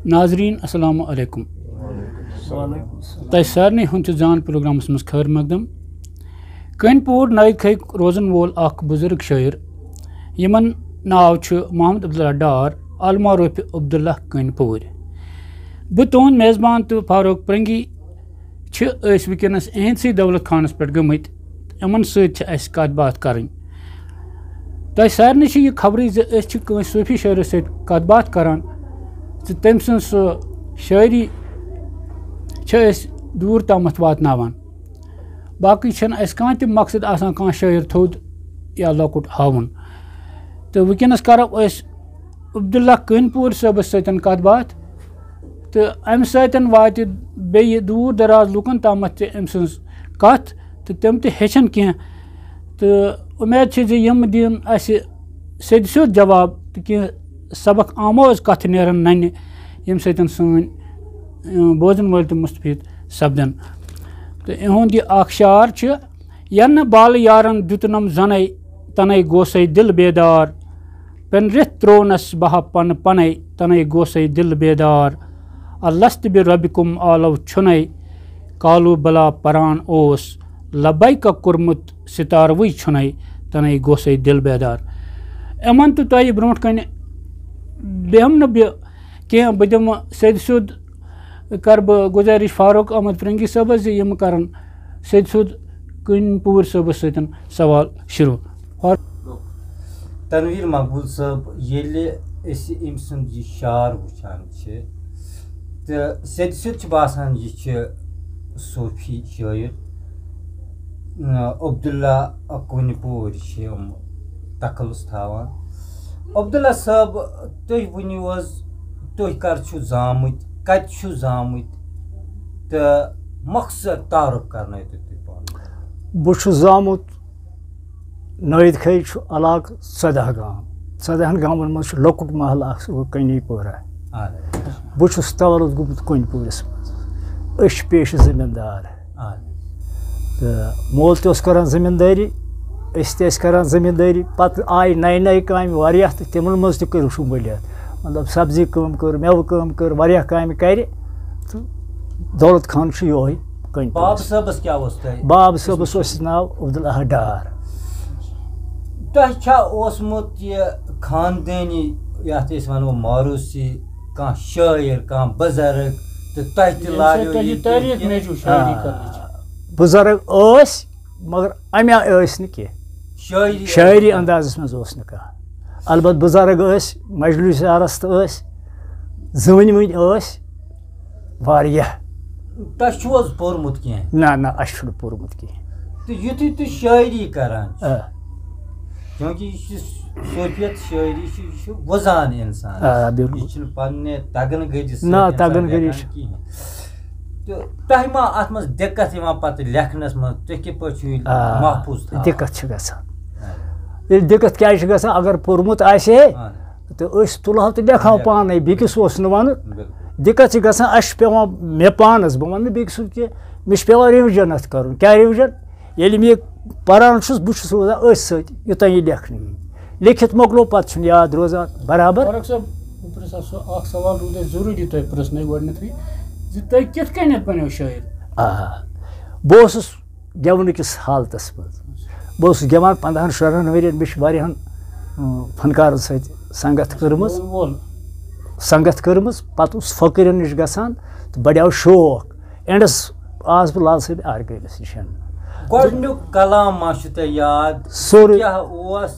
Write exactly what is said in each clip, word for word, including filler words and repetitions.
ناظرین، السلام علیکم۔ تۄہہِ سارنٕے ہُنٛد چھُ زان پروگرامس منٛز خٲر مقدم۔ کٔنۍ پوٗر نٲیِد کھے روزن وول اکھ بُزرگ شٲعر، یِمن ناو چھُ محمد عبداللہ ڈار، المعروف عبداللہ کٔنۍ پوٗرۍ۔ بہٕ تُہُنٛد میزبان تہٕ فاروق پرنگی چھِ أسۍ وٕنکیٚنَس اِہِنٛدسٕے دولت خانَس پٮ۪ٹھ گٔمٕتۍ، یِمَن سۭتۍ چھِ اَسہِ کَتھ باتھ کَرٕنۍ۔ تۄہہِ سارنٕے چھِ یہِ خبرٕے زِ أسۍ چھِ کٲنٛسہِ صوٗفی شٲعرَس سۭتۍ کَتھ باتھ کَران زِ تٔمۍ سٕنٛز سُہ شٲعری چھِ أسۍ دوٗر تامَتھ واتناوان۔ باقٕے چھَنہٕ اَسہِ کانٛہہ تہِ مقصد آسان کانٛہہ شٲعر تھوٚد یا لۄکُٹ ہاوُن۔ تہٕ وٕنکیٚنَس کَرو أسۍ عبداللہ کٔنۍ پوٗرۍ صٲبَس سۭتۍ کَتھ باتھ، تہٕ اَمہِ سۭتۍ واتہِ بیٚیہِ دوٗر دراز لُکَن تامَتھ تہِ أمۍ سٕنٛز کَتھ، تہٕ تِم تہِ ہیٚچھَن کینٛہہ۔ تہٕ اُمید چھِ زِ یِم دِن اَسہِ سیٚدِ سیوٚد جواب، تہٕ کینٛہہ سبق آموز کَتھٕ نیرَن نَنہِ، ییٚمہِ سۭتۍ سٲنۍ، اۭں، بوزَن وٲلۍ تہِ مُستفیٖد سَپدَن۔ تہٕ یِہُنٛد یہِ اَکھ شعر چھُ، "یَنہٕ بالہٕ یارَن دیُتنَم زَنَے، تَنَے گوسَے دِل بیدار۔ پٮ۪نرِتھ ترٛوونَس بہٕ ہا پَنہٕ پَنَے، تَنَے گوسَے دِل بیدار۔ الست بربکم آلو چھُنَے، کالو بلا پران اوس۔ لبیکہ کوٚرمُت ستاروٕے چھُنَے، تَنَے گوسَے دِل بیدار۔" یِمَن تہٕ تۄہہِ برونٛٹھ کَنہِ بیٚہم نہٕ بہٕ کینٛہہ، بہٕ دِمہٕ سیٚدِ سیوٚد، کَرٕ بہٕ گُزٲرِش فاروق احمد پرنگی صٲبَس زِ یِم کَرَن سیٚدِ سیوٚد کٔنۍ پوٗرۍ صٲبَس سۭتۍ سوال شروٗع۔ فاروق۔ تنویر مقبول صٲب، ییٚلہِ أسۍ أمۍ سُنٛد یہِ شعر وٕچھان چھِ، تہٕ سیٚدِ سیوٚد چھُ باسان، یہِ چھُ صوٗفی شٲعر۔ عبداللہ کُنہِ پوٗرۍ چھِ یِم تخلص تھاوان۔ عبداللہ صٲب، تُہۍ ؤنِو حظ، تُہۍ کر چھِو زامٕتۍ، کتہِ چھِو زامٕتۍ، تہٕ مۄخصر تعارُف کرنٲیِو تُہۍ پانہٕ۔ بہٕ چھُس زامُت، نٲیِد کھے چھُ علاقہٕ ژۄداہ گام۔ ژۄدہَن گامَن منٛز چھُ لۄکُٹ محلہٕ اَکھ، سُہ گوٚو کٔنی پورہ۔ اَہَن حظ۔ بہٕ چھُس تولُد گوٚمُت کُنہِ پوٗرِس منٛز۔ أسۍ چھِ پیشہٕ زٔمیٖندار۔ اَہَن حظ۔ تہٕ مول تہِ اوس کَران زٔمیٖندٲری، أسۍ تہِ ٲسۍ کَران زٔمیٖندٲری۔ پَتہٕ آیہِ نَیہِ نَیہِ کامہِ واریاہ، تہٕ تِمَن منٛز تہِ کٔرٕکھ شُموٗلیت۔ مطلب، سبزی کٲم کٔر، مٮ۪وٕ کٲم کٔر، واریاہ کامہِ کَرِ۔ تہٕ دولت خان چھُ یِہوٚے کٔنۍ باب پوٗرِس۔ صٲبَس کیٛاہ اوس تۄہہِ؟ باب صٲبَس اوس ناو عبدالاحد ڈار۔ تۄہہِ چھا اوسمُت یہِ خاندٲنی، یَتھ أسۍ وَنو موروثی، کانٛہہ شٲعر، کانٛہہ بُزرگ، تہٕ تۄہہِ تہِ ییٚمہِ سۭتۍ لاریو تۄہہِ یہِ یہِ تٲریٖخ کینٛہہ؟ میجوٗ شٲعری آ، کَرنٕچ؟ بُزرگ ٲسۍ، مگر اَمہِ آیہِ ٲسۍ نہٕ کینٛہہ۔ شٲعری شٲعری ٲسۍ نہٕ۔ اندازَس منٛز اوس نہٕ کانٛہہ۔ البتہ بُزرگ ٲسۍ، مجلس عرس تہٕ ٲسۍ، زٲنۍ مٕتۍ ٲسۍ واریاہ۔ تۄہہِ چھُو حظ پوٚرمُت کینٛہہ؟ نہ، نہ، اَسہِ چھُنہٕ پوٚرمُت کینٛہہ۔ تہٕ یُتھُے تُہۍ شٲعری کران چھِو، آ۔ کیونکہ یہِ چھِ صوفیت شٲعری چھِ، یہِ چھُ وۄزان اِنسان۔ آ، بِلکُل۔ یہِ چھُنہٕ پننہِ تگن گٔدِ سۭتۍ نہ، اِنسان تگن گٔدِ لیکھان چھُ۔ کِہیٖنۍ۔ تہٕ تۄہہِ ما اَتھ منٛز دِقت یِوان پتہٕ لیکھنس منٛز؟ تُہۍ کِتھ پٲٹھۍ چھِو یہِ آ، محفوٗظ تھاوان؟ دِقت چھِ گژھان۔ آ۔ ییٚلہِ دِقت کیٛازِ چھِ گژھان؟ اگر پوٚرمُت آسہِ ہے، آ۔ تہٕ أسۍ تُلہو تہٕ لیکھہو لیکھ۔ پانے، بیٚکِس اوس نہٕ وَنُن۔ بِلکُل۔ دِقت چھِ گژھان، اَسہِ چھُ پٮ۪وان، مےٚ پانَس، بہٕ وَنہٕ نہٕ بیٚکِس سُنٛد کینٛہہ، مےٚ چھُ پٮ۪وان revision اَتھ کَرُن۔ کیٛاہ revision؟ ییٚلہِ مےٚ یہِ پَران چھُس، بہٕ چھُس روزان أتھۍ سۭتۍ، یوٚتام یہِ لیکھنہٕ یی۔ لیکھِتھ مۄکلو، پَتہٕ چھُنہٕ یاد روزان برابر۔ فاروق صٲب، بہٕ پرٛژھٕ ہا سُہ اَکھ سوال، روٗد اَسہِ ضروٗری تۄہہِ پرٛژھنَے گۄڈٕنیٚتھٕے، زِ تۄہہِ کِتھ کٔنٮ۪تھ بَنیو شٲعر؟ آ، بہٕ اوسُس گٮ۪ونہٕ کِس حالتَس منٛز۔ بہٕ اوسُس گٮ۪وان پنٛداہَن شُراہَن ؤرِیَن، مےٚ چھِ واریاہَن، اۭں، فنکارَن سۭتۍ سنگت کٔرمٕژ۔ وول۔ سنگت کٔرمٕژ، پَتہٕ اوس فقیٖرَن نِش گژھان تہٕ بڑیو شوق۔ اینڈَس آس بہٕ لال صٲب آرگٲمِس نِش۔ گۄڈٕنیُک کلام ما چھُ تۄہہِ یاد؟ سورُے۔ کیٛاہ اوس؟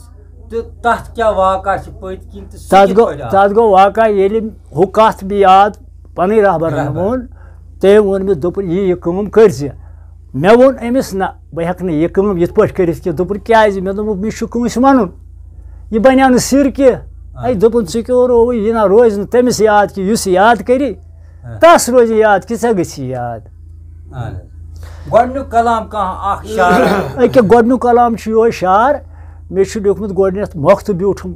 تہٕ تَتھ کیٛاہ واقعہ چھِ پٔتۍ کِنۍ تہٕ سُہ تَتھ کِتھ گوٚو، پٲٹھۍ آو؟ تَتھ گوٚو واقعہ، ییٚلہِ ہُہ کَتھ مےٚ یاد پَنٕنۍ رہبَرَن رہبر۔ ووٚن، تٔمۍ ووٚن مےٚ، دوٚپُن، "یہِ، یہِ کٲم کٔرۍ زِ۔" مےٚ ووٚن أمِس، "نہ، بہٕ ہٮ۪کہٕ نہٕ یہِ کٲم یِتھ پٲٹھۍ کٔرِتھ کینٛہہ۔" دوٚپُن، "کیٛازِ؟" مےٚ دوٚپُکھ، "مےٚ چھُ کٲنٛسہِ وَنُن، یہِ بَنیٛو نہٕ سِر کینٛہہ۔" آ۔ اَسہِ دوٚپُن، "ژٕ کیٛاہ رووُے، یہِ نہ روزِ نہٕ تٔمِس یاد کینٛہہ، یُس یاد کَرِ، آ۔ تَس روزِ یاد کہِ ژےٚ گٔژھی یاد۔" اہن حظ۔ گۄڈٕنیُک کلام کانٛہہ اکھ شعر۔ أکیٛاہ گۄڈٕنیُک کلام چھُ یِہوٚے شعر، مےٚ چھُ لیوٗکھمُت گۄڈٕنٮ۪تھ، "مۄختہٕ بیوٗٹھُم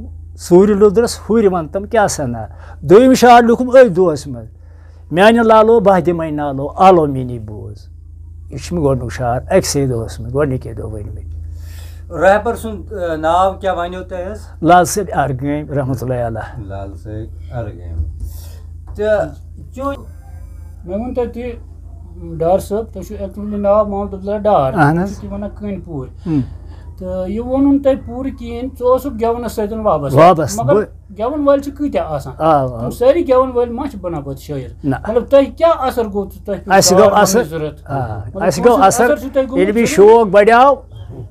ژوٗرِ لوٚدرَس، ہُرۍ وَن تِم کیٛاہ سَنا۔" دوٚیِم شعر لیوٗکھُم أتھۍ دۄہَس منٛز، "میٛانہِ لالو بہٕ دِمَے نالو، آلو میٛٲنی بوز۔" یہِ چھُ مےٚ گۄڈٕنیُک شعر أکسٕے دۄہَس منٛز، گۄڈٕنِکے دۄہ ؤنۍ مٕتۍ۔ رہبر سُنٛد، آ، ناو کیٛاہ وَنیو تۄہہِ حظ؟ لال صٲب اَرگٲمۍ رحمتہ اللہ علیہ۔ لال صٲب اَرگٲمۍ۔ تہٕ چون مےٚ ووٚن تۄہہِ تہِ، ڈار صٲب، تۄہہِ چھُو actually ناو محمد عبداللہ ڈار، اہن حظ۔ تُہۍ چھِو تہِ وَنان کٔنۍ پوٗرۍ۔ ہُم۔ تہٕ یہِ ووٚنُن تۄہہِ پوٗرٕ کِہیٖنۍ، ژٕ اوسُکھ گٮ۪ونَس سۭتۍ وابستہٕ۔ وابستہٕ، مگر بہٕ گٮ۪وَن وٲلۍ چھِ کۭتیٛاہ آسان؟ آ، آ۔ تِم سٲری گٮ۪وَن وٲلۍ ما چھِ بَنان پَتہٕ شٲعر؟ نہ۔ مطلب، تۄہہِ کیٛاہ اثر گوٚو تہٕ تۄہہِ پیوٚو اَسہِ گوٚو ڈار وَننٕچ اثر، ضوٚرَتھ؟ آ، مطلب، اَسہِ کُس گوٚو اثر اثر چھُ تۄہہِ گوٚمُت ییٚلہِ مےٚ ضوٚرَتھ؟ شوق بَڑیو،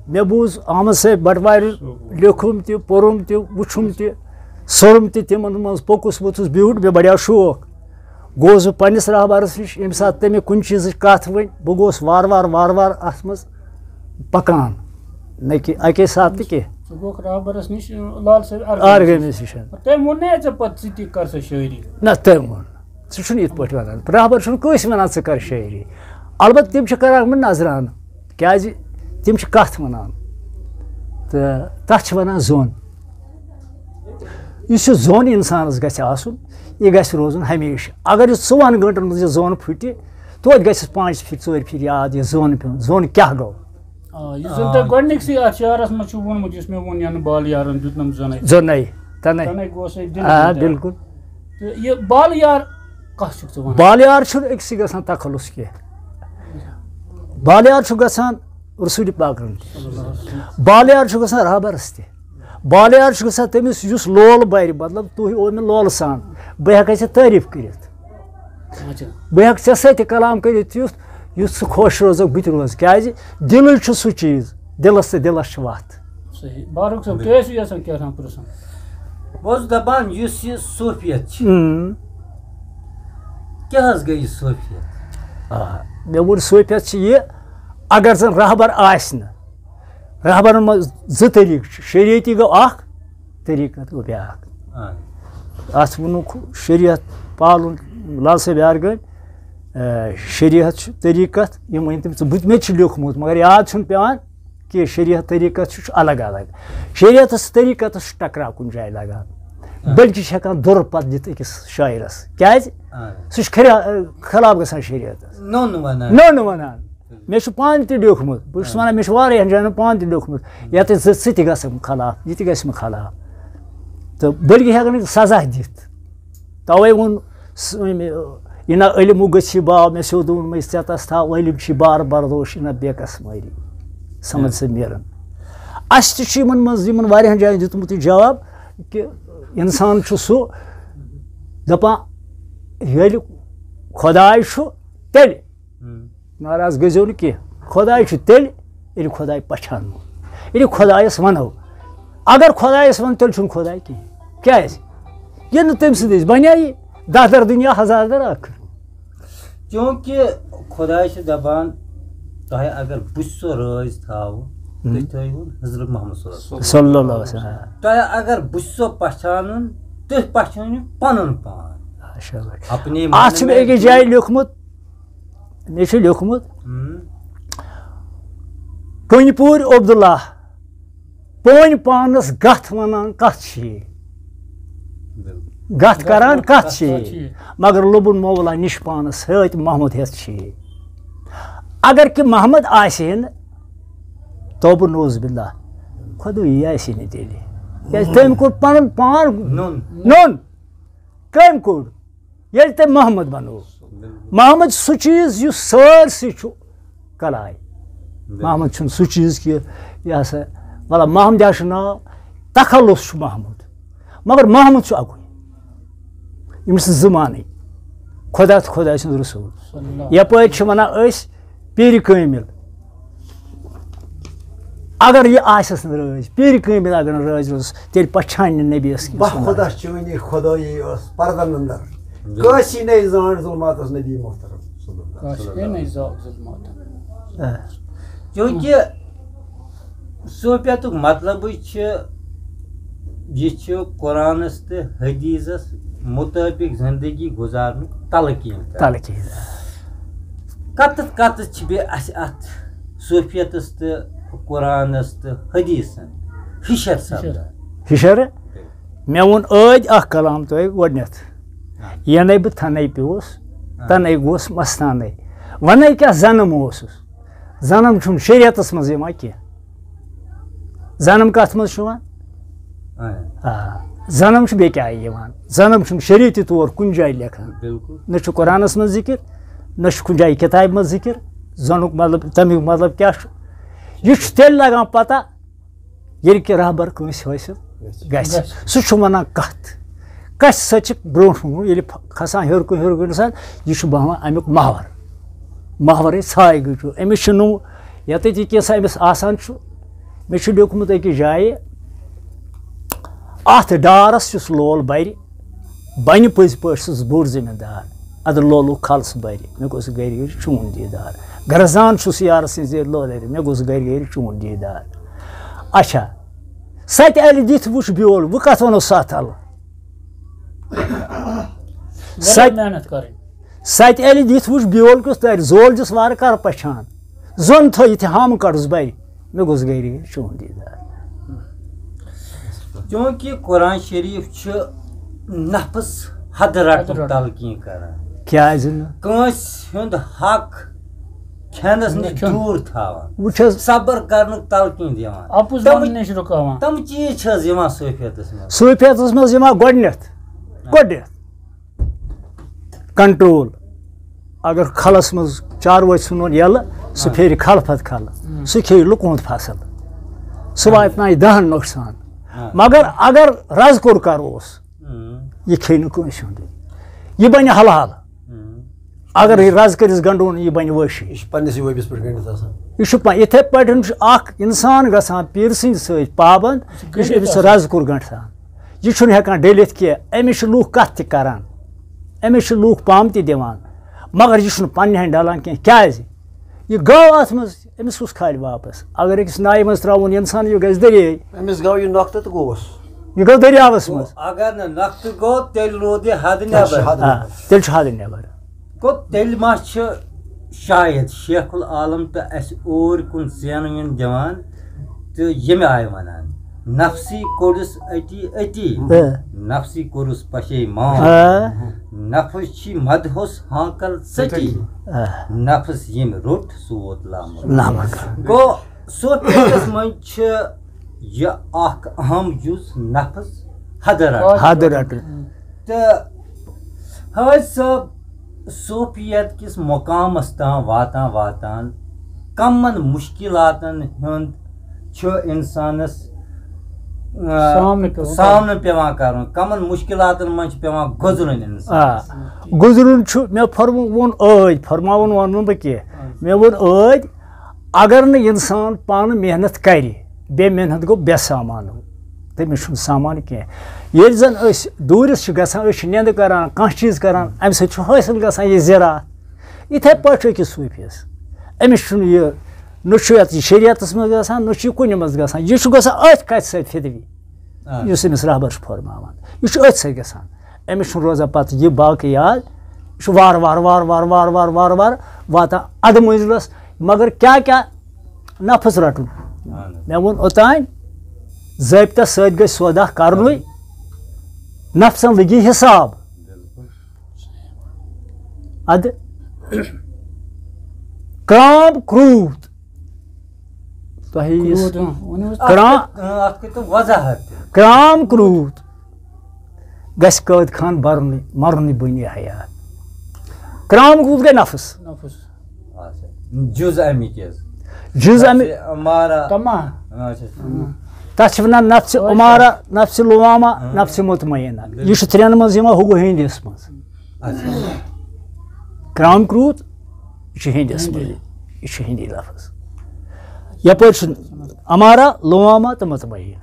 مےٚ بوٗز احمد صٲب بٹوارِ لیوٚکھُم تہِ، پوٚرُم تہِ، وُچھُم تہِ، سوٚرُم تہِ، تِمَن منٛز پوٚکُس ووٚتھُس بیوٗٹھ، مےٚ بَڑیو شوق۔ گوس بہٕ پنٛنِس رہبرَس نِش، ییٚمہِ ساتہٕ تٔمۍ مےٚ کُنہِ چیٖزٕچ کَتھ ؤنۍ، بہٕ گوس وارٕ وارٕ، وارٕ وارٕ اَتھ منٛز پَکان، نہ کہِ اَکے ساتہٕ تہِ کینٛہہ۔ ژٕ گوٚکھ رہبرَس نِش، لال صٲب آرگٲمِس نِش۔ آرگٲمِس نِش۔ تٔمۍ ووٚن نہ ژےٚ پَتہٕ ژٕ تہِ کَر سا شٲعری؟ نہ، تٔمۍ ووٚن، ژٕ چھُنہٕ یِتھ پٲٹھۍ وَنان۔ رہبر چھُنہٕ کٲنٛسہِ وَنان ژٕ کَر شٲعری۔ البتہ تِم چھِ کَران مےٚ نَظرانہٕ، کیٛازِ تِم چھِ کَتھ وَنان۔ تہٕ تَتھ چھِ وَنان زوٚن۔ یُس یہِ زوٚن اِنسانَس گژھِ آسُن، یہِ گژھِ روزُن ہمیشہِ۔ اگر یہِ ژۄن گٲنٛٹَن منٛز یہِ زوٚن پھُٹہِ، توتہِ گژھٮ۪س پانٛژِ پھِرِ، ژورِ پھِرِ یاد یہِ زوٚن پیوٚن۔ زوٚن کیٛاہ گوٚو؟ آ، یُس زَن آ۔ تۄہہِ گۄڈٕنِکسٕے اَتھ شعرَس منٛز چھُو ووٚنمُت، یُس مےٚ ووٚن یَنہٕ بالہٕ یارَن دیُتنَم زوٚنَے۔ زوٚنَے، تَنَے۔ تَنَے گوس اَسہِ دِلہٕ آ، دیُن تہِ۔ بِلکُل۔ تہٕ یہِ بالہٕ یار کَس چھُکھ ژٕ وَنان؟ بالہٕ یار چھُنہٕ أکسٕے گژھان تخلص کینٛہہ۔ بالہٕ یار چھُ گژھان رسول پاکَن تہِ۔ بالہٕ یار چھُ گژھان رہبرَس تہِ۔ بالہٕ یار چھُ گژھان تٔمِس یُس لول بَرِ، مطلب، تُہۍ او مےٚ لولہٕ سان، بہٕ ہٮ۪کَے ژےٚ تعریٖف کٔرِتھ۔ اچھا۔ بہٕ ہٮ۪کہٕ ژےٚ سۭتۍ تہِ کلام کٔرِتھ یُتھ، یُتھ ژٕ خۄش روزَکھ، بہٕ تہِ روزٕ۔ کیٛازِ؟ دِلٕے چھُ سُہ چیٖز، دِلَس تہٕ دِلَس چھِ وَتھ۔ صحیح۔ بارک صٲب، تُہۍ ٲسِو یَژھان کیٛاہ تام پرٛژھُن؟ بہٕ اوسُس دَپان، یُس یہِ صوفیت چھِ، اۭں۔ کیٛاہ حظ گٔے یہِ صوفیت؟ آ، مےٚ ووٚن، صوفیت چھِ یہِ، اگر زَن رہبر آسہِ نہٕ، رہبرن منٛز زٕ طریٖقہٕ چھِ، شریعتی گوٚو اکھ، طریٖقت گوٚو بیٛاکھ۔ آ۔ اَتھ ووٚنُکھ شریعت پالُن، لال صٲب یارگٲمۍ، آ، شریعت چھُ طریٖقت، یِم ؤنۍ تٔمۍ ژٕ، بہٕ تہِ، مےٚ تہِ چھُ لیوٚکھمُت، مگر یاد چھُنہٕ پٮ۪وان کینٛہہ، شریعت طریٖقت چھُ، چھُ الگ الگ۔ شریعتس تہٕ طریٖقتس چھُ ٹکراو کُنہِ جایہِ لگان، آ۔ بلکہِ چھِ ہٮ۪کان دُر پتھ دِتھ أکِس شاعرس۔ کیٛازِ؟ آ۔ سُہ چھُ خرا-، خلاف گژھان شریعتس۔ نوٚن وَنان۔ نوٚن وَنان۔ مےٚ چھُ پانہٕ تہِ لیوٚکھمُت، بہٕ چھُس آ۔ وَنان، مےٚ چھُ واریاہَن جایَن پانہٕ تہِ لیوٚکھمُت، یَتھ ژٕ، ژٕ تہِ گژھکھ خلاف، یہِ تہِ گژھِ مےٚ خلاف۔ تہٕ بٔلکہِ ہٮ۪کَن نہٕ سزا دِتھ۔ تَوَے ووٚن سٲنۍ، یہِ نہ علمُک گٔژھی باو، مےٚ سیوٚد ووٚن، مےٚ ژےٚ تَس تھاو، علم چھی بار بردوش، یہِ نہ بے قسمٲری۔ سَمٕجھ ژٕ میرَن۔ اَسہِ تہِ چھُ یِمَن منٛز، یِمَن واریاہَن جایَن دیُتمُت یہِ جواب کہِ اِنسان چھُ سُہ دَپان، ییٚلہِ خۄداے چھُ، تیٚلہِ ہم۔ ناراض گٔژھۍزیو نہٕ کینٛہہ۔ خۄداے چھُ تیٚلہِ، ییٚلہِ خۄداے پَہچانو، ییٚلہِ خۄدایَس وَنو۔ اگر خۄدایَس وَن، تیٚلہِ چھُنہٕ خۄداے کِہیٖنۍ۔ کیٛازِ؟ ییٚلہِ نہٕ تٔمۍ سٕنٛدۍ أسۍ بَنے یہِ، دَہ دَر دُنیا، ہَزار دَر ٲخٕر۔ چوٗنٛکہِ خۄداے چھُ دَپان، تۄہہِ اگر بہٕ چھُسو رٲضۍ تھاوُن، ہم۔ تُہۍ تھٲیِو حضرت محمد صلی اللہ علیہ وسلم۔ صلی اللہ علیہ وسلم۔ تۄہہِ اگر بہٕ چھُسو پَہچانُن، تُہۍ پَہچٲنِو پَنُن پان۔ ماشاء اللہ۔ اَپنے اَتھ چھُ من مےٚ میں أکِس جایہِ لیوٚکھمُت، مےٚ چھُ لیوٚکھمُت، ہم۔ کُنہِ پوٗرۍ عبداللہ، پٲنۍ پانَس گَتھ وَنان کَتھ چھِ یہِ؟ بِلکُل۔ گَتھ کَران کَتھ چھِ یہِ؟ مگر لوٚبُن مولا نِش پانَس سۭتۍ محمد ہٮ۪تھ چھِ یہِ۔ اگر کہِ محمد آسہِ ہے نہٕ، توبہٕ نوز باللہ، خۄدٲیی آسہِ ہے نہٕ تیٚلہِ۔ کیٛازِ تٔمۍ کوٚر پَنُن پان نوٚن۔ نوٚن۔ کٔمۍ کوٚر؟ ییٚلہِ تٔمۍ محمد بنوو۔ بِلکُل۔ محمد چھُ سُہ چیٖز یُس سٲرسٕے چھُ کلایہِ۔ بِلکُل۔ محمد چھُنہٕ سُہ چیٖز کہِ یہِ ہسا، مطلب، محمدیا چھُ ناو، تخلص چھُ محمد۔ مگر محمد چھُ اَکُے۔ یِم چھِ زٕ معنی۔ خۄدا تہٕ خۄداے سُنٛد رسول۔ صلی اللہ۔ یَپٲرۍ چھِ وَنان أسۍ پیٖرِ کٲمِل۔ اگر یہِ آسٮ۪س نہٕ رٲضۍ، پیٖرِ کٲمِل اگر نہٕ رٲضۍ روٗز، تیٚلہِ پَتہٕ چھانہِ نہٕ نبی یَس کینٛہہ۔ بَہ خۄدا چٲنی خۄدٲیی ٲس پَردَن اَندَر۔ کٲنٛسی نَے زانٛٹھ ظُلماتَس نبی محترم۔ کٲنٛسی نَے زانٛٹھ ظُلماتَس۔ آ۔ چوٗنٛکہِ صوفیتُک مطلبٕے چھِ، یہِ چھُ قرآنَس تہٕ حدیثس مطٲبق زندگی گُزارنُک تلقین کران۔ تلقین۔ کتَتھ کتَتھ چھِ بیٚیہِ اَسہِ اَتھ صوفیتس تہٕ قرآنس تہٕ حدیثن ہِشر سپدان؟ ہِشر؟ مےٚ ووٚن ٲدۍ اکھ کلام تۄہہِ گۄڈٕنٮ۪تھ۔ آ۔ یَنَے بہٕ تھَنَے پیوٚوُس، آ۔ تَنَے گوس مستانَے۔ وَنَے کیٛاہ زَنہٕ اوسُس۔ زنم چھُنہٕ شریعتس منٛز یِوان کینٛہہ۔ زنم کتھ منٛز چھُ یِوان؟ آ۔ آ۔ ظنم چھُ بیٚیہِ کیٛاہ یِوان؟ ظنم چھُنہٕ شریعتی طور کُنہِ جایہِ لیکھان۔ بالکل۔ نہ چھُ قرآنَس منٛز ذِکِر، نہ چھُ کُنہِ جایہِ کِتابہِ منٛز ذِکِر۔ ظنُک مطلب، تَمیُک مطلب کیٛاہ چھُ؟ یہِ چھُ تیٚلہِ لَگان پَتہ، ییٚلہِ کہِ رہبر کٲنٛسہِ حٲصِل گژھِ۔ سُہ چھُ وَنان کَتھ۔ کَتھِ سۭتۍ چھِ برونٛٹھ کُن، ییٚلہِ کھسان ہیوٚر کُن، ہیوٚر کُن گژھان، یہِ چھُ بہوان اَمیُک محور۔ محورٕے ژھایہِ گٔچھو۔ أمِس چھُ نہٕ یَتٮ۪تھ یہِ کینٛژھا أمِس آسان چھُ۔ مےٚ چھُ لیوٚکھمُت أکِس جایہِ، اَتھ ڈارَس یُس لول بَرِ، بَنہِ پٔزۍ پٲٹھۍ سٕنٛز بوٚڑ زٔمیٖندار۔ اَدٕ لولُک کھلہٕ سُہ بَرِ، مےٚ گوٚژھ گَرِ گَرِ چون دیٖدار۔ گرزان چھُس یارٕ سٕنٛزِ لولَرِ، مےٚ گوٚژھ گَرِ گَرِ چون دیٖدار۔ اچھا، سَتہِ اَلہِ دِتھ وٕچھ بیول، وۄنۍ کَتھ وَنو سَتھ اَلہٕ؟ واریاہ محنت کَرٕنۍ۔ سَتہِ اَلہِ دِتھ وٕچھ بیول کیُتھ دَرِ، زول دِس وارٕ کَر پَچھان۔ زوٚن تھٲیِتھ ہامہٕ کَڑُس بَرِ، مےٚ گوٚژھ گَرِ گَرِ چون دیٖدار۔ چونکہ قرآن شریف چھُ نفس حد رٹُن رٹُن۔ تلقین کران، کیٛازِ نہٕ؟ کٲنٛسہِ ہُنٛد حق کھٮ۪نس نِش نہ کھیوٚن۔ دوٗر تھاوان، وٕچھ حظ، صبر کرنُک تلقین دِوان۔ اپُز تِم- وننہٕ نِش رُکاوان۔ تِم چیٖز چھِ حظ یِوان صوفیتس منٛز؟ صوفیتس منٛز یِوان گۄڈٕنٮ۪تھ، گۄڈٕنٮ۪تھ کنٹرول۔ اگر کھلس منٛز چاروٲے ژھٕنون یَلہٕ، سُہ پھیرِ کھل پتہٕ کھل، سُہ کھیٚیہِ لُکہٕ ہُنٛد فصل، سُہ واتنایہِ دَہن نۄقصان۔ ہاں۔ مگر اگر رز کوٚر کروس، ہم، یہِ کھیٚیہِ نہٕ کٲنٛسہِ ہُنٛدُے، یہِ بنہِ حلال۔ ہم۔ اگر یہِ رز کٔرِس گنڈون، یہِ بنہِ وٲشی۔ یہِ چھُ پننِسٕے وٲبِس پٮ۪ٹھ گٔنڈِتھ آسان۔ یہِ چھُ پَ-، یِتھے پٲٹھۍ چھُ اکھ انسان گژھان پیٖرٕ سٕنٛدِ سۭتۍ پابند، یہِ چھُ أمِس رز کوٚر گنڈان۔ یہِ چھُنہٕ ہٮ۪کان ڈٔلِتھ کینٛہہ۔ أمِس چھِ لوٗکھ کتھ تہِ کران، أمِس چھِ لوٗکھ پامہٕ تہِ دِوان، مگر یہِ چھُنہٕ پننہِ ہَنہِ ڈلان کینٛہہ۔ کیازِ؟ یہِ گوٚو اتھ منٛز، أمِس کُس کھالہِ واپس؟ اگر أکِس نایہِ منٛز ترٛاوُن انسان، یہِ گژھِ دٔریاے۔ أمِس گوٚو یہِ نۄقطہٕ تہٕ گوٚوُس۔ یہِ گوٚو دٔریاوس منٛز۔ اگر نہٕ نقطہٕ گوٚو، تیٚلہِ روٗد یہِ حد تیٚلہِ چھُ نٮ۪بر۔ حد آ، تیٚلہِ چھُ حد نٮ۪بر۔ گوٚو تیٚلہِ ما چھُ شاید شیخ العالم تہٕ اَسہِ اوٗرۍ کُن زینہٕ وِن دِوان تہٕ ییٚمہِ آیہِ وَنان، نفسی کوٚڑُس أتی أتی، آ۔ نفسی کوٚرُس پشیمان، آ۔ نفس چھی مدہوس ہانکل ژٔٹی، آ۔ نفس ییٚمۍ روٚٹ سُہ ووت لامُت۔ لامُت۔ گوٚو صوفیتس منٛز چھِ یہِ اکھ اہم جُز نفس حد رٹُن۔ حد رٹُن۔ تہٕ حٲج صٲب، صوفیت کِس مقامس تام واتان واتان کمن مشکلاتن ہُنٛد چھُ انسانس، آ، سامنہٕ پٮ۪وان سامنہٕ پٮ۪وان کرُن، کمن مشکلاتن منٛز چھُ پٮ۪وان گُزرُن انسان؟ آ، گُزرُن چھُ، مےٚ فرمو-، ووٚن ٲدۍ، فرماوُن وَنہٕ نہٕ بہٕ کینٛہہ۔ مےٚ ووٚن ٲدۍ، اگر نہٕ اِنسان پانہٕ محنت کَرِ، بے محنت گوٚو بے سامان، تٔمِس چھُنہٕ سامان کینٛہہ۔ ییٚلہِ زَن أسۍ دوٗرِس چھِ گژھان، أسۍ چھِ نٮ۪نٛدٕ کَران، کانٛہہ چیٖز کَران، اَمہِ سۭتۍ چھُ حٲصِل گژھان یہِ زِراعت۔ یِتھَے پٲٹھۍ چھُ أکِس صوٗفیَس، أمِس چھُنہٕ یہِ، نہ چھُ یَتھ یہِ شریعتَس منٛز گژھان، نہ چھُ یہِ کُنہِ منٛز گژھان، یہِ چھُ گژھان أتھۍ کَتھِ سۭتۍ فِدوی۔ آ۔ یُس أمِس رہبر چھُ فرماوان، یہِ چھُ أتھۍ سۭتۍ گژھان۔ أمِس چھُنہٕ روزان پَتہٕ یہِ باقٕے یاد، یہِ چھُ وارٕ وارٕ وارٕ وارٕ وارٕ وارٕ وارٕ وارٕ وارٕ واتان اَدٕ مٔنزِلَس۔ مگر کیٛاہ کیٛاہ نفس رَٹُن؟ اہن حظ۔ مےٚ ووٚن اوٚتانۍ، ضٲبطَس سۭتۍ گژھِ سودا کَرنُے، نفسَن لٔگی حساب۔ بِلکُل۔ اَدٕ کرٛام کرٛوٗتھ، تۄہہِ یُس کرٛوٗد، اۭں، ؤنِو حظ۔ کرٛام اَتھ کٔرۍ-، اَتھ کٔرۍ تِم وضاحت تہِ۔ کرٛام کرٛوٗتھ گژھِ قٲد خان برنُے، مرنُے بنی حیات۔ کرٛام کرٛوٗتھ گٔے نفس۔ نفس۔ اچھا۔ جُز اَمِکۍ حظ۔ جُز اَمہِ نفسِ امارہ۔ تما۔ اچھا۔ تَتھ چھِ وَنان نفسِ امارہ، نفسِ لوامہ، ہاں۔ نفسِ مطمئنہ۔ یہِ چھُ ترٛٮ۪ن منٛز یِوان، ہُہ گوٚو ہِندِس منٛز۔ اچھا۔ کرٛام کرٛوٗتھ، یہِ چھُ ہِندِس منٛز، یہِ چھُ ہِندی لفظ۔ یَپٲرۍ چھُ امارہ، لوامہ تہٕ مطمئنہ۔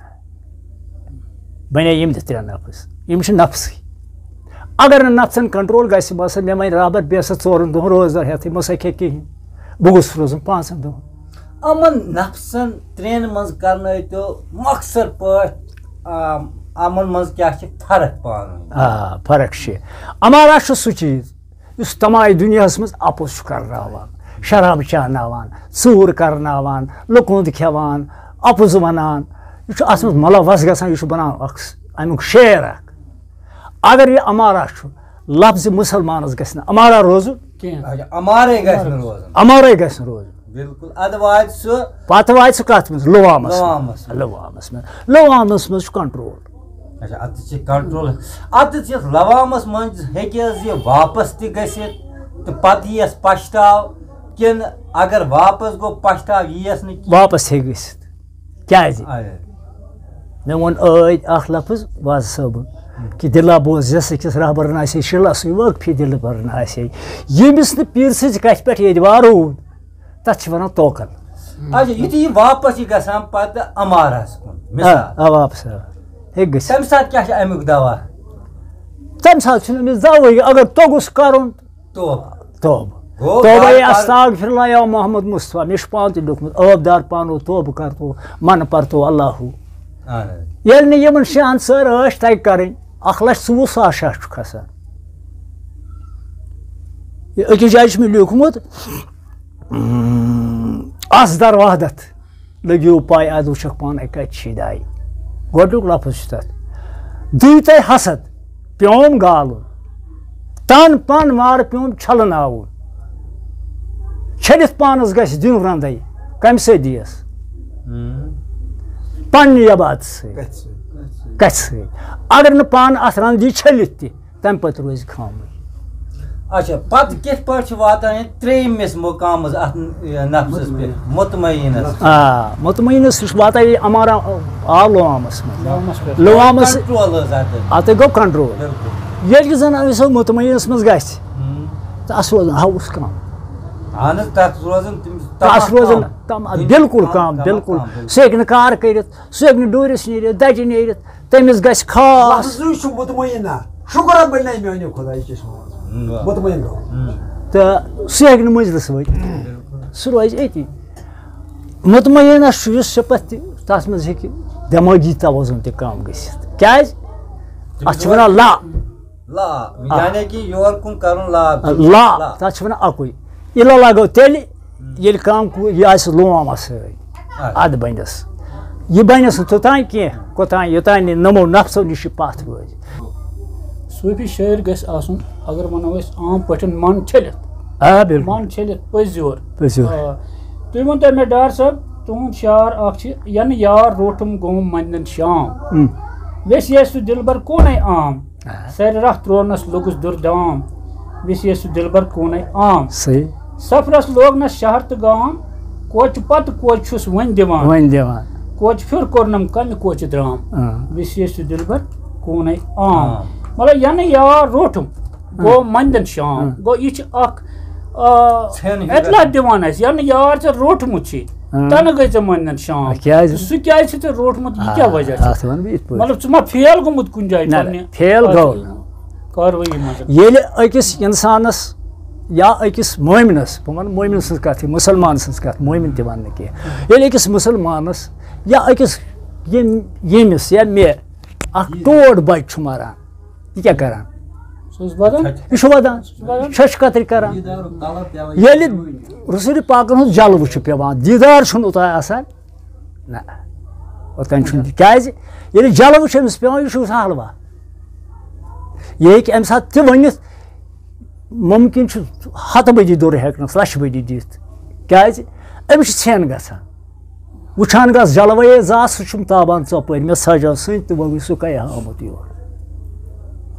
بنے یِم تہِ ترٛےٚ نفس، یِم چھِ نفسٕے۔ اگر نہٕ نفسن کنٹرول گژھِ، مثلاً مےٚ وَنہِ رہبر بیٚیہِ سا ژورن دۄہن روزدار ہٮ۪تھٕے، مہ سا کھےٚ کِہیٖنۍ، بہٕ گوٚژھُس روزُن پانٛژن دۄہن۔ یِمن نفسن ترٛٮ۪ن منٛز کرنٲوتو مۄخصر پٲٹھۍ، آم، یِمن منٛز کیٛاہ چھِ فرق پانہٕ ؤنۍ؟ آ، فرق چھِ۔ امارہ چھُ سُہ چیٖز یُس تمام دُنیاہس منٛز اپُز چھُ کرناوان، شراب چاناوان، ژوٗر کرناوان، لُکہٕ ہُنٛد کھٮ۪وان، اپُز ونان، یہِ چھُ اتھ منٛز ملوث گژھان، یہِ چھُ بنان اکھ س-، امیُک شیر اکھ۔ اگر یہِ امارہ چھُ، لفظ مسلمانس گژھِ نہٕ امارہ روزُن، کینٛہہ۔ اچھا، امارے گژھِ نہٕ روزُن۔ امارے گژھِ نہٕ روزُن۔ بِلکُل۔ ادٕ واتہِ سُہ پتہٕ واتہِ سُہ کتھ منٛز؟ لوامس منٛز۔ لوامس منٛز۔ لوامس منٛز۔ لوامس منٛز چھُ کنٹرول۔ اچھا، اتھ چھِ کنٹرول۔ اتھ چھِ لوامس منٛز ہیٚکہِ حظ یہِ واپس تہِ گٔژھِتھ تہٕ پتہٕ یِیَس پچھتاو، کِنہٕ اگر واپس گوٚو، پچھتاو یِیَس نہٕ کینٛہہ؟ واپس ہیٚکہِ گٔژھِتھ۔ کیٛازِ؟ اَدٕ۔ مےٚ ووٚن ٲدۍ اکھ لفظ واز صٲبُن، کہِ دِلا بوز یَس أکِس رہبرن آسہِ ہے شِلَس سُے وٲقفی دِلبرن آسہِ ہے۔ ییٚمِس نہٕ پیٖرسٕچ کَتھِ پٮ۪ٹھ ییٚتہِ وارٕ روٗد، تَتھ چھِ وَنان توکل۔ اچھا، یُتھُے یہِ واپس چھِ گژھان پتہٕ عمارس کُن، آ، مثال۔ آ، واپس، آ۔ ہیٚکہِ گٔژھِتھ۔ تَمہِ ساتہٕ کیٛاہ چھُ اَمیُک دوا؟ تَمہِ ساتہٕ چھُنہٕ أمِس دَوہٕے، اگر توٚگُس کَرُن، توبہٕ۔ توبہٕ۔ گوٚو توبہ بار بار استغفر اللہ یا محمد مصطفیٰ، مےٚ چھُ پانہٕ تہِ لیوٚکھمُت، عٲب دار پانو توبہٕ کرتو، من پرتو اللہ ہو۔ اہن حظ۔ ییٚلہِ نہٕ یِمن شیٚن سٲر ٲش تَگہِ کَرٕنۍ، اَکھ لَچھ ژوٚوُہ ساس شاہ چھُ کھسان۔ یہِ أکِس جایہِ چھُ مےٚ لیوٚکھمُت، اصدر وحدت۔ لٔگِو پَے، اَدٕ وٕچھَکھ پانَے کَتہِ چھِ دَے۔ گۄڈٕنیُک لفظ چھُ تَتھ۔ دِیِو تۄہہِ حسد، پیوم گالُن۔ تَن پَن وارٕ پیوم چھَلناوُن۔ چھٔلِتھ پانَس گژھِ دیُن رَنٛدَے۔ کَمہِ سۭتۍ دِیَس؟ ہُم۔ پنٛنہِ عبادتہٕ سۭتۍ۔ کَتھِ سۭتۍ؟ کَتھِ سۭتۍ؟ اگر نہٕ پانہٕ اَتھ رَنٛدٕ یی چھٔلِتھ تہِ، تَمہِ پَتہٕ روزِ خامٕے۔ اچھا، پتہٕ کِتھ پٲٹھۍ چھِ واتان یہِ ترٛیٚیِمِس مُقامَس اَتھ، یہِ، نفسَس پٮ۪ٹھ؟ مطمئنَس۔ آ، مطمئنَس چھُ واتان یہِ اَمارا آ لوامَس منٛز۔ لوامَس پٮ۪ٹھ۔ لوامَس۔ کنٹرول حظ اَتھ۔ اَتھ گوٚو کنٹرول۔ بِلکُل۔ ییٚلہِ زَن أمِس مطمئنَس منٛز گژھِ، ہُم۔ تہٕ اَتھ روزان ہاوُس کم۔ اہن حظ، تَتھ روزان تِم تَتھ تَمام روزان کم۔ تَمام، بِلکُل تَمام، کم، تَمام، بِلکُل۔ تَمام، بِلکُل۔ سُہ ہیٚکہِ نہٕ کارٕ کٔرِتھ، سُہ ہیٚکہِ نہٕ ڈوٗرِس نیٖرِتھ، دَجہِ نیٖرِتھ۔ تٔمِس گژھِ خاص۔ لفظٕے چھُ مطمئنہ۔ شُکر رۄبَس نَے میٛانہِ خۄدایہِ کِس وَنَس منٛز۔ مطمئن گوٚو۔ تہٕ سُہ ہیٚکہِ نہٕ مٔنٛزلَس وٲتِتھ۔ سُہ روزِ أتی۔ مطمئنہ چھُ یُس صفت تہِ، تَتھ منٛز ہیٚکہِ دٮ۪مٲغی توازُن تہِ کَم گٔژھِتھ۔ کیٛازِ؟ اَتھ چھِ وَنان لا۔ لا، آ۔ یعنی کہِ یور کُن کَرُن لا۔ لا، لا۔ تَتھ چھِ وَنان اَکُے۔ اِلا لا گوٚو تیٚلہِ، ییٚلہِ کانٛہہ کو-، یہِ آسہِ لوم سۭتۍ، آ۔ اَدٕ بَنٮ۪س۔ یہِ بَنٮ۪س نہٕ توٚتام کینٛہہ، کوٚتام، یوٚتام نہٕ نَمو نفسو نِش یہِ پَتھ روزِ۔ صوٗفی شٲعر گژھِ آسُن، اگر وَنو أسۍ عام پٲٹھۍ، من چھٔلِتھ۔ آ، بِلکُل۔ من چھٔلِتھ، پٔزۍ یور۔ پٔزۍ یور۔ آ۔ تُہۍ ؤنۍ تو مےٚ، ڈار صٲب، تُہُنٛد شعر اَکھ چھِ، "یَنہٕ یار روٹھُم گوٚوُم منٛدَن شام۔" اۭں۔ ویسے سُہ دِلبر کونَے عام۔ آ۔ سرِ راہ ترونس لوٚگُس دُر دام۔ وِسیے سُہ دِلبر کونَے عام۔ صحیح۔ سفرس لوگنس شہر تہٕ گام۔ کوچہِ پتہٕ کوچہِ چھُس وۄنۍ دِوان۔ وۄنۍ دِوان۔ کوچہِ پھِر کوٚرنم کمہِ کوچہِ درام۔ آ۔ وِسیے سُہ دِلبر کونَے عام۔ آ۔ مطلب، ینہٕ یار روٹھُم، آ۔ گوٚو مندن شام۔ آ۔ گوٚو، یہِ چھِ اکھ، آ، ژھٮ۪ن ہیوٗ اطلاع گژھان۔ دِوان اَسہِ، ینہٕ یار ژےٚ روٹھمُت چھُے، آ۔ تنہٕ گٔے ژےٚ مندن شام۔ آ، کیٛازِ؟ تہٕ سُہ کیٛازِ چھُ ژےٚ روٹھمُت، یہِ کیٛاہ آ، وجہ چھُ؟ اَتھ وَنہٕ بہٕ یِتھ پٲٹھۍ۔ مطلب، ژٕ ما فیل گوٚمُت کُنہِ جایہِ نہ، پننہِ فیل اَتھ گوٚو نہٕ۔ کاروٲیی منٛز؟ ییٚلہِ أکِس اِنسانَس یا أکِس مومنَس، بہٕ وَنہٕ مومن سٕنٛز کَتھ، یہِ مُسلمان سٕنٛز کَتھ، مومن تہِ وَنہٕ نہٕ کینٛہہ۔ ییٚلہِ أکِس مُسلمانَس یا أکِس ییٚمۍ، ییٚمِس یا مےٚ اَکھ ٹوٹھ بَچہِ چھُ مَران، یہِ کیٛاہ کَران؟ سُہ اوس وَدان۔ یہِ چھُ وَدان۔ سُہ چھُ وَدان۔ چھۄچھ کَتٕرۍ کَران۔ ییٚلہِ رسول پاکَن ہُنٛد جلوٕ چھُ پٮ۪وان، دیٖدار چھُنہٕ اوٚتام آسان۔ نہ، اوٚتام چھُنہٕ۔ کیٛازِ؟ ییٚلہِ جلوٕ چھُ أمِس پٮ۪وان، یہِ چھُ گژھان حلوا۔ یہِ ہیٚکہِ اَمہِ ساتہٕ تہِ ؤنِتھ، مُمکِن چھُ ہَتہٕ بٔدی دوٚر ہٮ۪کنَس، لَچھِ بٔدی دِتھ۔ کیٛازِ؟ أمِس چھِ ژھٮ۪ن گژھان۔ وٕچھان گژھ جلوَے زا، سُہ چھُم تابان ژۄپٲرۍ، مےٚ سَجاو سٕنٛدۍ تہٕ وۄنۍ وٕچھ سُہ کَے آمُت یور۔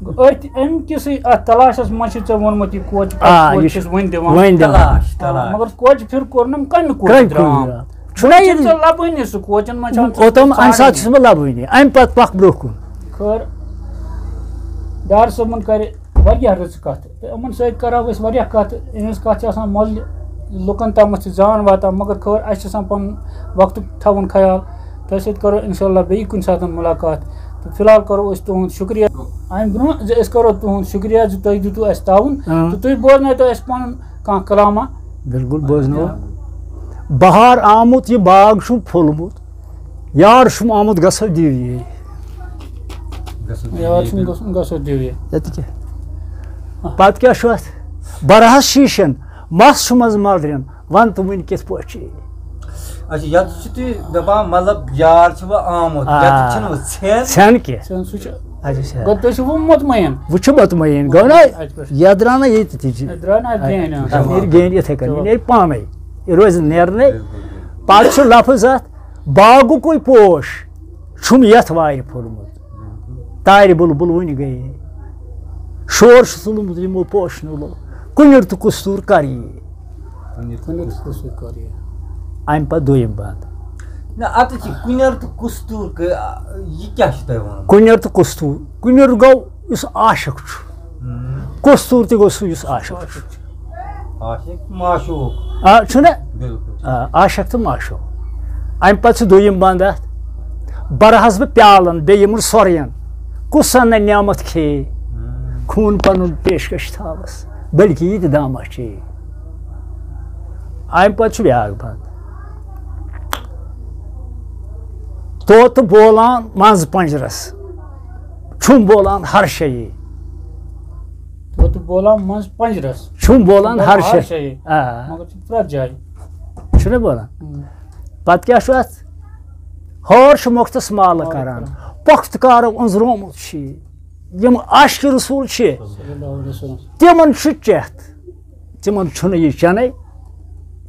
أتھۍ، اَمہِ کِسٕے اَتھ تلاشَس منٛز چھِ ژےٚ ووٚنمُت یہِ کوچہِ، آ، کوچہِ یہِ چھُس وۄنۍ دِوان۔ وۄنۍ دِوان۔ تلاش، آ، تلاش۔ مگر کوچہِ پھِر کوٚرنُم کَمہِ کوچہِ کَمہِ درام؟ کوچہِ درام؟ چھُنہ وۄنۍ یہِ چھُنہٕ ژےٚ لَبٲنی سُہ کوچَن منٛز چھِ آمژٕ اوٚتام، اَمہِ ساتہٕ ژھانٛڈنہِ۔ چھُس بہٕ لَبٲنی، اَمہِ پَتہٕ پَکھ برٛونٛہہ کُن۔ خٲر، ڈار صٲبُن کَرِ واریاہ رٕژ کَتھ۔ تہٕ یِمَن سۭتۍ کَرو أسۍ واریاہ کَتھ۔ یِہٕنٛز کَتھ چھِ آسان مۄلہِ، لُکَن تامَتھ چھِ زان واتان، مگر خٲر، اَسہِ چھِ آسان پَنُن وقتُک تھاوُن خیال۔ تۄہہِ سۭتۍ کَرو اِنشاء اللہ بیٚیہِ کُنہِ ساتہٕ مُلاقات۔ تہٕ فی الحال کَرو أسۍ تُہُنٛد شُکریہ۔ اَمہِ برٛونٛہہ زِ أسۍ کَرو تُہُنٛد شُکریہ زِ تۄہہِ دِتوٗ اَسہِ تعاوُن۔ اۭں۔ تہٕ تُہۍ بوزنٲیتو اَسہِ پَنُن کانٛہہ کلامہ۔ بِلکُل بوزناوو۔ بہار آمُت، یہِ باغ چھُم پھوٚلمُت۔ یار چھُم آمُت، گژھو دِیِو یے۔ گژھو دِیِو یار یے، چھُم بِلکُل۔ گژھُن، گژھو دِیِو یے۔ ییٚتہِ کیٛاہ؟ پَتہٕ کیٛاہ چھُ اَتھ؟ بَرہَس شیٖشَن، مَس چھُم منٛز مَدرٮ۪ن، وَن تہٕ وٕنۍ کِتھ پٲٹھۍ چھِ یہِ؟ اچھا، یَتھ چھِ تُہۍ دَپان، مطلب، یار چھُ وۄنۍ آمُت، آ۔ یَتھ چھِنہٕ وۄنۍ ژھٮ۪ن۔ ژھٮ۪ن کیٛاہ؟ ژھٮ۪ن سُہ چھُ اچھا، ژھٮ۪ن۔ گوٚو تُہۍ چھِو وۄنۍ مُطمئن؟ وۄنۍ چھُ مُطمئن، گوٚو نا؟ اَتہِ پٮ۪ٹھ۔ یَتھ درٛاو نہ ییٚتہِ تہِ چھِ۔ اَتہِ درٛاو نہ اَتھ گینۍ، آ۔ اَتھ نیرِ گینۍ یِتھَے کٔنۍ، یہِ نیرِ پانَے، یہِ روزِ نیرنَے۔ بِلکُل، بِلکُل۔ پَتہٕ چھُ لفظ اَتھ، باغُکُے پوش چھُم یَتھ وارِ پھوٚلمُت۔ بِلکُل۔ تارِ بُلبُل وُنہِ گٔیے۔ شور چھُ ژوٚلمُت یِمو پوشنُلو۔ کُنِر تہٕ کُستوٗر کر یِیہِ؟ کُنِر تہٕ کُستوٗر کر یِیہِ؟ اَمہِ پتہٕ دوٚیِم بند۔ نہ، اَتہِ چھِ کُنِر تہٕ کُستوٗر کہٕ-، یہِ کیٛاہ چھُ تۄہہِ وَنُن؟ کُنِر تہٕ کُستوٗر۔ کُنِر گوٚو یُس عاشق چھُ۔ ہُم۔ کُستوٗر تہِ گوٚو سُہ یُس عاشق چھُ۔ عاشق معشوق۔ آ، چھُنہ؟ بِلکُل۔ آ، عاشق تہٕ معشوق۔ اَمہِ پتہٕ چھُ دوٚیِم بند اَتھ۔ بَرٕ حظ بہٕ پیالن بیٚیہِ یِمن سۄرین۔ کُس اَننہ نعمت کھیٚیہِ؟ ہُم۔ خوٗن پنُن پیشکش تھاوس، بلکہِ یہِ تہِ دامہ چیٚیہِ۔ اَمہِ پتہٕ چھُ بیٛاکھ بند۔ طوطہٕ بولان منٛز پنجرس، چھُم بولان ہر شیٚیہِ۔ طوطہٕ بولان منٛز پنجرس۔ چھُم بولان ہر شیٚیہِ۔ آ۔ مگر چھُ پرٛٮ۪تھ جایہِ۔ چھُنہ بولان؟ ہُم۔ پتہٕ کیٛاہ چھُ اتھ؟ ہٲر چھُ مۄختس مالہٕ مالہٕ کران۔ کران۔ پۄختہٕ کارو أنٛزرومُت چھُ یہِ۔ یِم عاشقِ رسول چھِ، صلی اللہ علیہ وسلم۔ تِمن چھُ چٮ۪تھ۔ تِمن چھُنہٕ یہِ چٮ۪نَے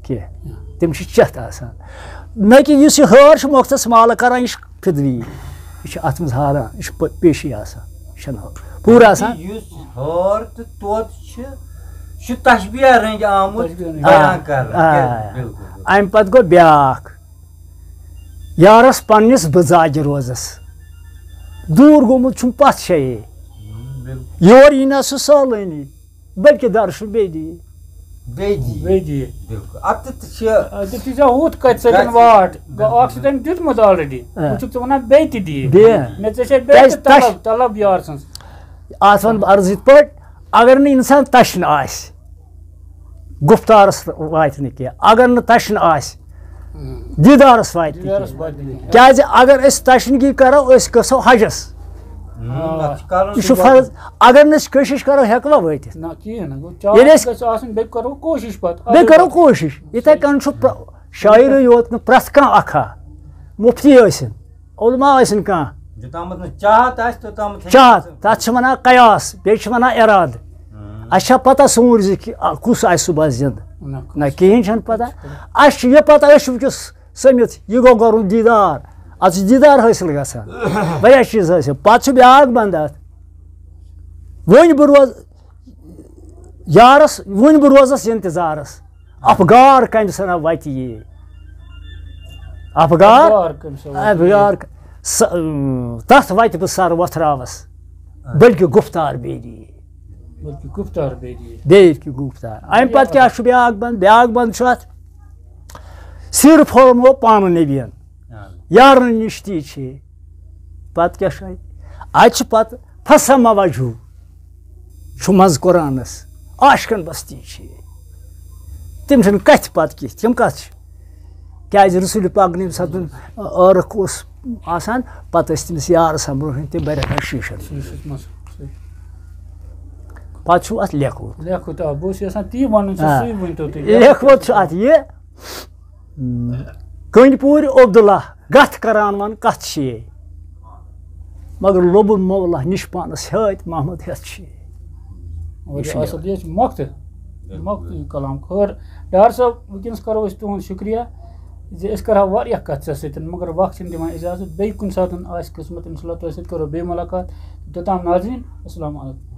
کینٛہہ۔ تِم چھِ چٮ۪تھ آسان۔ نہ کہِ یُس یہِ ہٲر چھُ مۄختس مالہٕ کران، یہِ چھُ فِدوی۔ یہِ چھُ اتھ منٛز ہاران، یہِ چھُ پٲ-، پیشی آسان۔ یہِ چھَنہٕ پوٗرٕ آسان۔ یُس ہٲر تہٕ طوطہٕ چھِ، چھُ تشبیہ رٔنٛگۍ آمُت تشبیہ رٔنٛگۍ۔ بیان آ، کرنہٕ۔ آ۔ بِلکُل، بِلکُل۔ اَمہِ پتہٕ گوٚو بیٛاکھ۔ یارس پننِس بہٕ زاگہِ روزس۔ دوٗر گوٚمُت چھُم پتھ شیٚیے۔ ہُم، بِلکُل۔ یور یی نہ سُہ سٲلٲنی، بلکہِ درشُن بیٚیہِ دِیہِ۔ بیٚیہِ دِیہِ۔ بیٚیہِ دِیہِ۔ بِلکُل۔ اَتہِ تہِ چھِ اَتہِ تہِ چھِ ہُتھ کَتہِ سۭتۍ گژھِ واٹھ۔ بِلکُل۔ اَکھ چھُ تٔمۍ دیُتمُت already۔ آ۔ وۄنۍ چھُکھ ژٕ وَنان بیٚیہِ تہِ دِیہِ۔ بیٚیہِ۔ مےٚ ژےٚ چھے بیٚیہِ کیٛازِ تہِ تَش-، طلب، طلب یارٕ سٕنٛز۔ اَتھ وَنہٕ بہٕ عرض یِتھ پٲٹھۍ، اگر نہٕ اِنسان تَشنہٕ آسہِ، گُفتارَس واتہِ نہٕ کینٛہہ۔ اگر نہٕ تَشنہٕ آسہِ، ہُم۔ دیٖدارَس واتہِ نہٕ دیٖدارَس کینٛہہ۔ واتہِ نہٕ کینٛہہ۔ کیٛازِ اگر أسۍ تَشنگی کَرو، أسۍ گژھو حجَس۔ ہُم، اَتھ چھُ کَرُن یہِ چھُ فرض۔ اگر نہٕ أسۍ کوٗشِش کَرو، ہٮ۪کوا وٲتِتھ؟ نہ، کِہیٖنۍ نہٕ۔ گوٚو، ییٚلہِ چاہت أسۍ گژھِ آسٕنۍ، بیٚیہِ کَرو کوٗشِش پَتہٕ۔ بیٚیہِ کَرو کوٗشِش۔ یِتھَے کٔنۍ چھُ پرٛ-، شٲعرٕے یوت نہٕ، پرٛٮ۪تھ کانٛہہ اَکھا، مُفتی ٲسِن، علماء ٲسِن کانٛہہ۔ یوٚتامَتھ نہٕ چاہت آسہِ، توٚتامَتھ ہیٚکہِ چاہت، نہٕ۔ تَتھ چھِ وَنان قیاس، بیٚیہِ چھِ وَنان اِرادٕ۔ ہُم۔ اَسہِ چھا پَتہ سون رِزِق کہِ، آ، کُس آسہِ صُبحَس زِندٕ؟ نہ، نہ، کِہیٖنۍ چھَنہٕ پَتہ۔ اَسہِ چھُ یہِ پَتہ، أسۍ چھِ وٕنکیٚس سٔمِتھ، یہِ گوٚو کَرُن دیٖدار، اَتھ چھُ دیٖدار حٲصِل گژھان۔ واریاہ چیٖز حٲصِل۔ پَتہٕ چھُ بیٛاکھ بنٛدٕ اَتھ۔ وۄنۍ بہٕ روز-، یارَس، وۄنۍ بہٕ روزَس اِنتظارَس۔ اَفگار کَمہِ سَنہ وَتہِ یی؟ اَفگار؟ اَفگار کَمہِ سَنہ وَتہِ یی؟ اَفگار ک-، سَ-، اۭں، تَتھ وَتہِ بہٕ سَر وۄتھراوَس، آ۔ بلکہِ گُفتار بیٚیہِ دِیہِ۔ بلکہِ گُفتار بیٚیہِ دِیہِ۔ بیٚیہِ کہِ گُفتار۔ اَمہِ پَتہٕ کیٛاہ چھُ بیٛاکھ بنٛد؟ بیٛاکھ بنٛد چھُ اَتھ، سِر پھوٚلمو پانہٕ نبیَن۔ آ۔ یارَن نِش تی چھِ۔ پَتہٕ کیٛاہ چھُ اَتہِ؟ اَتہِ چھُ پَتہٕ فسم وجہو چھُ منٛزٕ قرآنَس۔ عاشقَن بستی چھِ یہِ۔ تِم چھِنہٕ کَتھِ پَتہٕ کینٛہہ۔ تِم کَتھ چھِ؟ کیٛازِ رسول پاکَن ییٚمہِ ساتہٕ ٲرَکھ اوس آسان، پَتہٕ ٲسۍ تٔمِس یار آسان برونٛہہ کَنہِ، تِم بَرٮ۪کھ آسان شیٖشَن۔ شیٖشَس منٛز۔ پَتہٕ چھُ اَتھ لیکھمُت۔ لیکھمُت، آ، بہٕ اوسُس یَژھان تی وَنُن، ژٕ آ۔ سُے ؤنۍتو تُہۍ۔ لیکھمُت چھُ اَتھ یہِ، کٔنٛدۍ پوٗرۍ عبداللہ گَتھ کَران وَن کَتھ چھِ یے۔ مگر لوٚبُن مولا نِش پانَس ہیٚتۍ محمد ہیٚتھ چھِ یے۔ واریاہ اَصٕل، یہِ چھُ مۄختہٕ، مۄختہٕ یہِ کلام۔ خٲر، ڈار صٲب، وٕنکیٚنَس کَرو أسۍ تُہُنٛد شُکریہ زِ أسۍ کَرٕہاو واریاہ کَتھ ژےٚ سۭتۍ، مگر وقت چھِنہٕ دِوان اِجازت۔ بیٚیہِ کُنہِ ساتہٕ آسہِ قٕسمت، اِنشاء اللہ تۄہہِ سۭتۍ کَرو بیٚیہِ مُلاقات۔ توٚتام ناظریٖن، السلام علیکُم۔